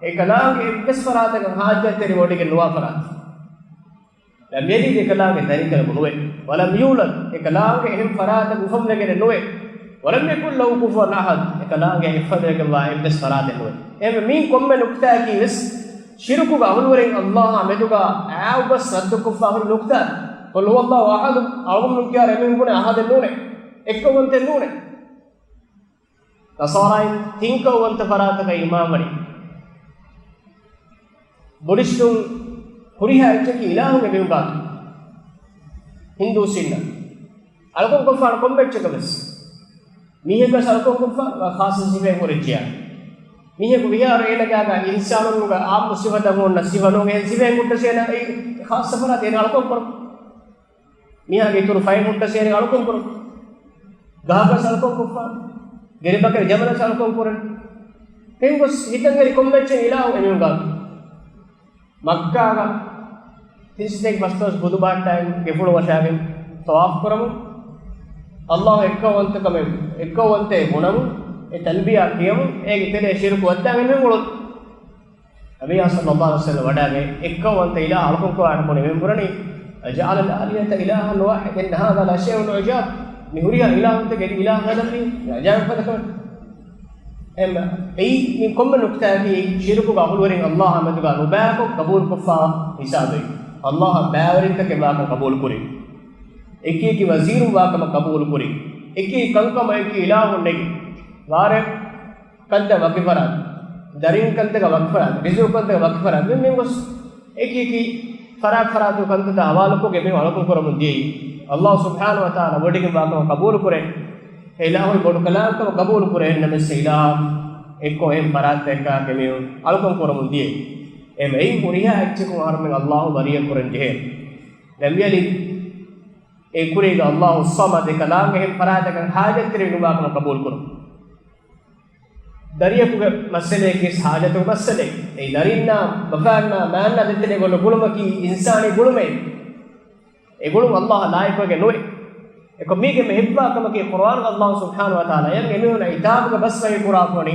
އެކަލާނގެ އެއްވެސް ފަރާތަކަށް ޙާޖަތްތެރިވެވޮޑިގެން ނުވާ ފަރާތެއް. لم يلد، އެކަލާނގެ ދަރިކަލަކު ނުވޭ. ولم يولد، އެކަލާނގެ އެހެން ފަރާތަކު އުފަންވެގެނެއް ނުވޭ. ولم يكن له كفوا أحد، އެކަލާނގެ އެއްފަދަވެގެންވާ އެއްވެސް ފަރާތެއް ނުވޭ. އެހެންވެ މި ކޮންމެ ނުކްތާއަކީ ވެސް ޝިރުކުގެ އަހުލުވެރިން ﷲ އާ މެދުގަ އާއްވަސް ރައްދުކޮށްފަ ހުރި ނުކްތާ. قل هو الله أحد، އަޅުގަނޑު ކިޔާ އެމީހުން ބުނޭ އަހަދެއް ނޫނޭ، އެއްކައުވަންތެއް ނޫނޭ. ނަޞާރާއިން ތިންކައުވަންތަ ފަރާތަކަށް އީމާންވަނީ. ބުޑިސްޓުން ހުރިހާ އެއްޗަކީ އިލާހުން އެމީހުން ގާތު. ހިންދޫސީންނަށް އަޅުކަން ކޮށްފާނެ ކޮންމެ އެއްޗަކަށް ވެސް. މީހަކަށް އަޅުކަން ކޮށްފަ ޚާއްޞަ ސިފައެއް ހުރެއްޖިޔާ. މީހަކު ވިހާރު އޭނަގާގަ އިންސާނުންގެ އާއްމު ސިފަތައް ހުންނަ ސިފަ ނޫން އެހެން ސިފައެއް ހުއްޓަސް އޭނަ އެއީ ޚާއްޞަ ފަރާތެއް އޭނަ އަޅުކަން ކުރަން. މީހާގެ އިތުރު ފައެއް ހުއްޓަސް އޭނަ އަޅުކަން ކުރަން. ގަހަކަށް އަޅުކަން ކޮށްފަ. ގެރިބަކަރި ޖަމަލަށް އަޅުކަން ކުރަން. އެހެން ގޮސް ހިތަށް އެރި ކޮންމެ އެއްޗެއް އިލާހު އެމީހުން ގާތު. މައްކާގަ ތިން ސަތޭކަ ފަސްދޮޅަސް ބުދުބަހައްޓާގެން ގެފުޅު ވަށާގެން ޠަވާފު ކުރަމުން، އައްލާހު އެއްކައުވަންތަކަމެއް، އެއްކައުވަންތައެއް ބުނަމުން، އެ ތަލްބިޔާ ކިޔަމުން، އޭގެ ތެރޭ ޝިރުކު ވައްދާގެން މި އުޅުން. ނަބިއްޔާ ޞައްލައްލާހު ޢަލައިހި ވަސައްލަމަ ވަޑާގެ އެއްކައުވަންތަ އިލާހު އަޅުކަން ކުރާނެ ބުނި މިން ބުނަނީ، أجعل الآلهة إلها واحدا إن هذا لشيء عجاب. މި ހުރިހާ އިލާހުންތަކެއް އިލާހު ހަދަނީ އަޖާއިބު ފަދަ ކަމެއް. އެހެން އެއީ މި ކޮންމެ ނުކްތާއަކީ ޝިރުކުގެ އަހުލުވެރިން އައްލާހާ މެދުގަ ނުބައިކޮށް ގަބޫލުކޮށްފާ ހިސާބެއް. އައްލާހާ ބައިވެރިންތަކެއް ވާކަން ގަބޫލުކުރި. އެކި އެކި ވަޒީރުން ވާކަމަށް ގަބޫލުކުރި. އެކި އެކި ކަންކަމަށް އެކި އިލާހުން ނެގި. ވާރޭ ކަންތައް ވަކި ފަރާތް، ދަރިން ކަންތަކަށް ވަކި ފަރާތް، ރިޒުގު ކަންތަކަށް ވަކި ފަރާތް، މި މިން ގޮސް އެކި އެކި ފަރާތް ފަރާތު ކަންތައްތައް ހަވާލުކޮށް އެމީހުން އަޅުކަން ކުރަމުން ދިޔައީ. އައްލާހު ސުބްޙާނަހު ވަތަޢާލާ ވޮޑިގެން ވާކަމަށް ގަބޫލު ކުރޭ. އެ އިލާހު ބޮޑު ކަލާނގެކަމަށް ގަބޫލު ކުރޭ. އެހެންނަމަވެސް އެ އިލާހު އެއްކޮށް އެހެން ފަރާތްތަކަކާ އެމީހުން އަޅުކަން ކުރަމުން ދިޔައީ. އެހެން އެއީ ހުރިހާ އެއްޗަކުން އަހަރުމެން އައްލާހު ބަރީއަތް ކުރަން ޖެހޭ. لم يلد، އެ ކުރީގަ އައްލާހު އައްސަމަދު، އެކަލާނގެ އެހެން ފަރާތަކަށް ހާޖަތްތެރި ނުވާކަމަށް ގަބޫލު ކުރުން. ދަރިޔަކުގެ މައްސަލަޔަކީ ހާޖަތުގެ މައްސަލައެއް. އެއީ ދަރިންނާ ބަފައިންނާ މާންނާ ދެތެރޭގަ އޮންނަ ގުޅުމަކީ އިންސާނީ ގުޅުމެއް. އެ ގުޅުން އައްލާހަށް ލާއިޤުވެގެން ނުވޭ. އެކަމަކީ މި ހެއްވާ ކަމަކީ ޤުރުއާނުގަ އައްލާހު ސުބްޙާނަހު ވަތަޢާލާ އެމީހުންނަށް ޢިތާބުގެ ބަސް ވަޙީ ކުރާފަ ވަނީ.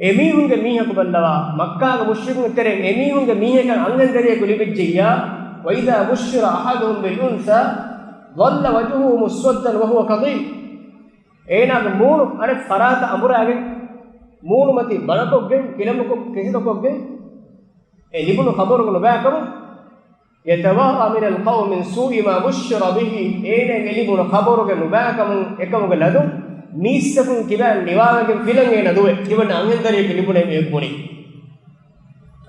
އެމީހުންގެ މީހަކު ބައްލަވާ، މައްކާގެ މުޝްރިކުންގެ ތެރެއިން އެމީހުންގެ މީހަކަށް އަންހެން ދަރިޔަކު ލިބިއްޖެއްޔާ، وإذا بشر أحدهم بالأنثى ظل وجهه مسودا وهو كظيم. އޭނާގެ މޫނު އަނެއް ފަރާތަށް އަނބުރާގެން، މޫނުމަތި ބަނަކޮށްގެން، ކިލަނބުކޮށް، ކިހިނެއްކޮށްގެން، އެ ލިބުނު ޚަބަރުގަ ނުބައިކަމުން، يتوارى من القوم من سوء ما بشر به، އޭނައަށް އެ ލިބުނު ޚަބަރުގެ ނުބައިކަމުން، އެކަމުގެ ލަދުން، މީސްތަކުން ކިބައިން ނިވާވެގެން ފިލަން އޭނަ ދުވޭ، ތިމަންނަ އަންހެން ދަރިޔަކު ލިބުނޭ މީހަކު ބުނީ.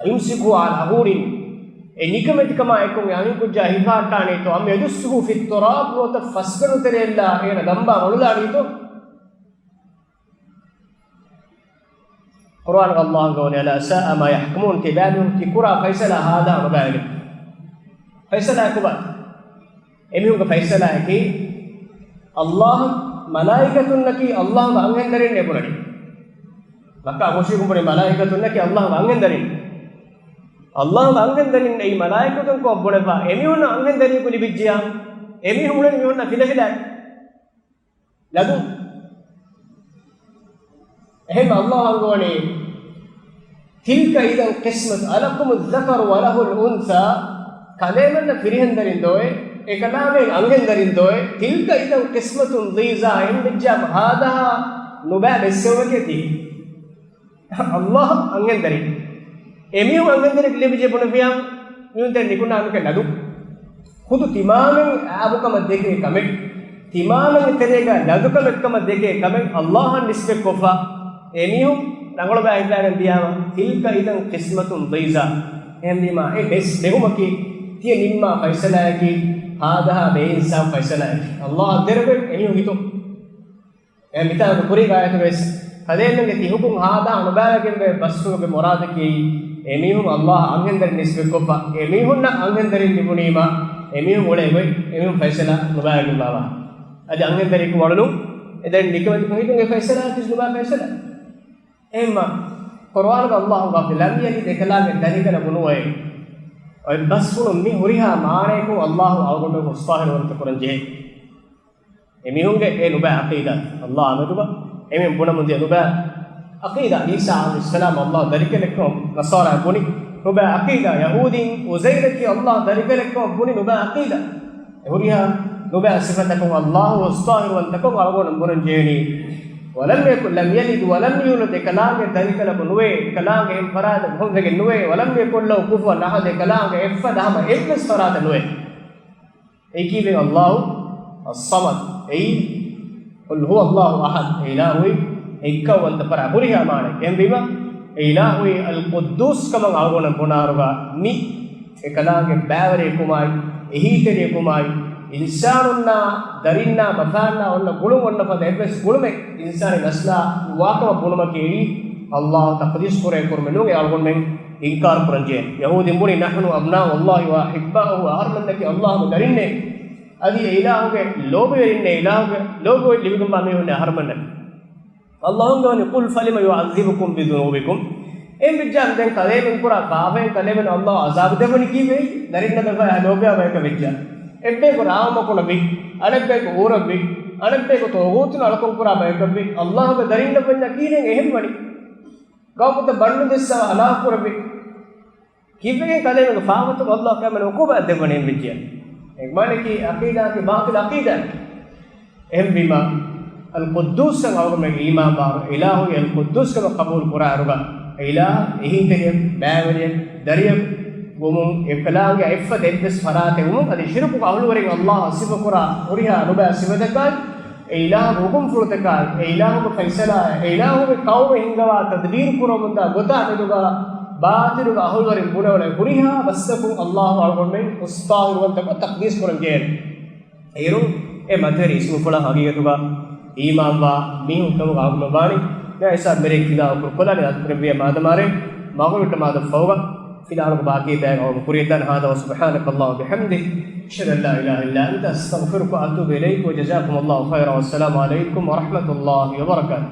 أيمسكه على هون، އެ ނިކަމެތިކަމާ އެކު އަނެއްކުއްޖާ ހިފާއްޓާނީތޯ، أم يدسه في التراب، ނުވަތަ ފަސްގަނޑު ތެރެއަށްލާ އޭނަ ގަނބާ ވަޅުލާނީތޯ؟ ޤުރުއާންގަ އައްލާހު ގޮވަނީ، ألا ساء ما يحكمون، ތިބާމީހުން ތި ކުރާ ފައިސަލާ ހާދަ ނުބައިގެ ފައިސަލާ ކޮބާ؟ އެމީހުންގެ ފައިސަލާއަކީ، އައްލާހަށް މަލާއިކަތުންނަކީ އައްލާހުގެ އަންހެންދަރިންނޭ ބުނަނީ. މައްކާ މުޝްރިކުން ބުނި މަލާއިކަތުންނަކީ އައްލާހުގެ އަންހެންދަރިން. އައްލާހުގެ އަންހެންދަރިން އެއީ މަލާއިކަތުން ކޮށް ބުނެފަ، އެމީހުންނަށް އަންހެންދަރިޔަކު ލިބިއްޖިޔާ، އެމީހުން އުޅެނީ މީހުންނާ ފިލަފިލާ. ލަދުން. އެހެން އައްލާހު އަންގަވަނީ، تلك إذا قسمة ألكم الذكر وله الأنثى، ކަލޭމެންނަށް ފިރިހެންދަރިން ދޯއޭ، އެކަލާނގެ އަންހެންދަރިން ދޯއޭ، تلك إذا قسمة ضيزى، އެހެން ވެއްޖާ ހާދަހާ ނުބައި ބެއްސެވުމެކޭ ތީ. އައްލާހު އަންހެންދަރިން. އެމީހުން އަންހެންދަރި ލިބިޖެ ބުނެފިޔާ، މީހުން ދެން ނިކުންނާނެކޭ ލަދު. ޚުދު ތިމާމެން އާބުކަމަށް ދެކޭ ކަމެއް، ތިމާމެން ތެރޭގަ ލަދުކަމެއްކަމަށް ދެކޭ ކަމެއް އައްލާހަށް ނިސްބަތްކޮށްފަ، އެމީހުން ރަނގަޅުބައި ހިފާގެން ދިޔާމަ، تلك إذا قسمة ضيزى. އެހެންވީމާ، އެ ބެސް ބެހުމަކީ، ތިޔަ ނިންމާ ފައިސަލާއަކީ، ހާދަހާ ބޭއިންސާފު ފައިސަލާއަކީ. އައްލާހަށް ދެރަވެ އެމީހުން ހިތުން. އެ މިތާގު ކުރީ ގާޔަތުގައި ކަލޭމެންގެ ތި ހުކުމް ހާދާ ނުބައިވެގެންވޭ ބަސްފުޅުގެ މުރާދަކީ، އެމީހުން އައްލާހަށް އަންހެންދަރިން ނިސްބަތްކޮށްފަ، އެމީހުންނަށް އަންހެންދަރިން ލިބުނީމާ، އެމީހުން އުޅޭ ގޮތް، އެމީހުން ފައިސަލާ ނުބައިވެގެންވާ ވާހަކަ. އަދި އަންހެންދަރިޔަކު އަޅުނު، އެ ދެން ނިކަމެތި ހިތުން އެ ފައިސަލާ ތިސް ނުބައި ފައިސަލާ. އެހެންމާ، ޤުރުއާނުގަ އައްލާހު ގާފިލް، لم يلد، އެކަލާނގެ ދަރިކަލަކު ނުވޭ. އޮތް ބަސްފުޅުން މި ހުރިހާ މާނަޔަކުން އައްލާހު އަޅުގަނޑު މުސްތާހިލުވަންތަ ކުރަން ޖެހޭ. އެމީހުންގެ އެ ނުބައި ޢަޤީދާ، އައްލާހު އާމެދުގަ އެމީހުން ބުނަމުން ދިޔަ ނުބައި ޢަޤީދާ، ޢީސާ ޢަލައިހިއްސަލާމް އައްލާހު ދަރިކަލެއްކަމަށް ނަޞާރާ ބުނި ނުބައި ޢަޤީދާ، ޔަހޫދީން ޢުޒައިރަކީ އައްލާހު ދަރިކަލެއްކަމަށް ބުނި ނުބައި ޢަޤީދާ. އެ ހުރިހާ ނުބައި ޞިފަތަކުން އައްލާހު މުސްތާހިލުވަންތަކަމަށް އަޅުގަނޑު ބުނަން ޖެހެނީ. ولم يكن، لم يلد ولم يولد، އެކަލާނގެ ދަރިކަލަކު ނުވޭ، އެކަލާނގެ އެހެން ފަރާތަކު ހޮންވެގެން ނުވޭ، ولم يكن له كفوا أحد، އެކަލާނގެ އެއްފަދަ ހަމަ އެއްވެސް ފަރާތަށް ނުވޭ. އެއީ ކީއްވެ؟ ﷲ އައްޞަމަދު. އެއީ قل هو الله أحد. އެ އިލާހުއީ އެއްކައުވަންތަ ފަރާތް، ހުރިހާ މާނައެއް. އެހެންވީމަ، އެ އިލާހުއީ އަލްޤުއްދޫސް ކަމަށް އަޅުގަނޑަށް ބުނާއިރުގަ މި އެކަލާނގެ ބައިވެރިއެއް ކުމާއި، އެހީތެރިއެއް ކުމާއި، އިންސާނުންނާ، ދަރިންނާ، މަތާންނާ އޮންނަ ގުޅުން އޮންނަ ފަދަ އެއްވެސް ގުޅުމެއް އިންސާނީ ނަސްލާ ނުވާކަމަށް ބުނުމަކީ، އެއީ ﷲ ތަޤްދީސް ކުރޭ ކުރުމެއް ނޫން. އެ އަޅުގަނޑުމެން އިންކާރު ކުރަން ޖެހޭނެ. ޔަހޫދީން ބުނީ، نحن أبناء الله وأحباؤه، އަހަރުމެންނަކީ ﷲގެ ދަރިންނޭ. އަދި އެ އިލާހުގެ ލޯބިވެރިންނޭ، އިލާހުގެ ލޯބިވެރި ލިބިގެންވާ މީހުންނޭ އަހަރުމެންނަކީ. ﷲ ވަނީ، قل فلم يعذبكم بذنوبكم. އެހެން ވެއްޖާ ދެން ކަލޭމެން ކުރާ ފާފައިން ކަލޭމެން ﷲ ޢަޒާބު ދެއްވަނީ ކީއްވެ؟ ދަރިންނަށް ދެއްވާ ލޯބިވާ ބަޔަކަށް ވެއްޖާ. އެއްބަޔަކު ރާވަމަކުނަށް ވި، އަނެއްބަޔަކު އޫރަށް ވި، އަނެއްބަޔަކު ޠާޣޫތުން އަޅުކަން ކުރާ ބަޔަކަށް ވި، ﷲގެ ދަރިންނަށް ވަންޏާ ކީއްވެ އެހެން ވަނީ؟ ގައުމުތައް ބަނޑު ދެއްސާ ހަލާކު ކުރެއްވި. ކީއްވެގެން ކަލޭމެންގެ ފާފަތަކުން ﷲ ކަލޭމެން ޢުޤޫބާތް ދެއްވަނީ އެހެން ވެއްޖިއްޔާ؟ އެ މާނައަކީ ޢަޤީދާއަކީ ބާޠިލު ޢަޤީދާއެއް. އެހެންވީމަ، އަލްޤުއްދޫސްއަށް އަޅުގަނޑުމެން އީމާންވާ، އިލާހު އަލްޤުއްދޫސް ކަމަށް ޤަބޫލު ކުރާއިރުގަ، އެ އިލާހު އެހީތެރިއަކު، ބައިވެރިއަކު، ދަރިއަކު ވުމުން، އެކަލާނގެ އެއްފަދަ އެއްވެސް ފަރާތެއް ވުމުން، އަދި ޝިރުކުގެ އަހުލުވެރިން ﷲ އަށް ސިފަކުރާ ހުރިހާ ނުބައި ސިފަތަކާއި، އެ އިލާހުގެ ޙުކުމްފުޅުތަކާއި، އެ އިލާހުގެ ފައިސަލާއާ، އެ އިލާހުގެ ޤައުމެއް ހިންގަވާ ތަދްބީރު ކުރަމުންދާ ގޮތާ މެދުގަ ބާޠިލުގެ އަހުލުވެރިން ބުނެވުނު ހުރިހާ ބަސްތަކުން ﷲ އަޅުގަނޑުމެން އުސްތާހިރުވަންތަކޮށް ތަޤްދީސް ކުރަން ޖެހޭނެ. އޭރު އެ މަތިވެރި އިސްމުފުޅަށް ހަގީގަތުގަ އީމާންވާ މީހުން ކަމުގަ އަޅުގަނޑުމެން ވާނީ. މިއާ އިސާ މެރޭ ކިލާ ކުރުކޮލާނީ އަދުކުރެއްވިޔާ މާދަމާރޭ، މަޣުރިބް ނަމާދަށް ފަހުގަ ފިލާވަޅުގެ ބާކީ ބަޔަކަށް އަޅުގަނޑު ކުރިޔަށްދާނެ. هذا وسبحانك اللهم وبحمدك، أشهد أن لا إله إلا أنت، أستغفرك وأتوب إليك، وجزاكم الله خيرا، والسلام عليكم ورحمة الله وبركاته.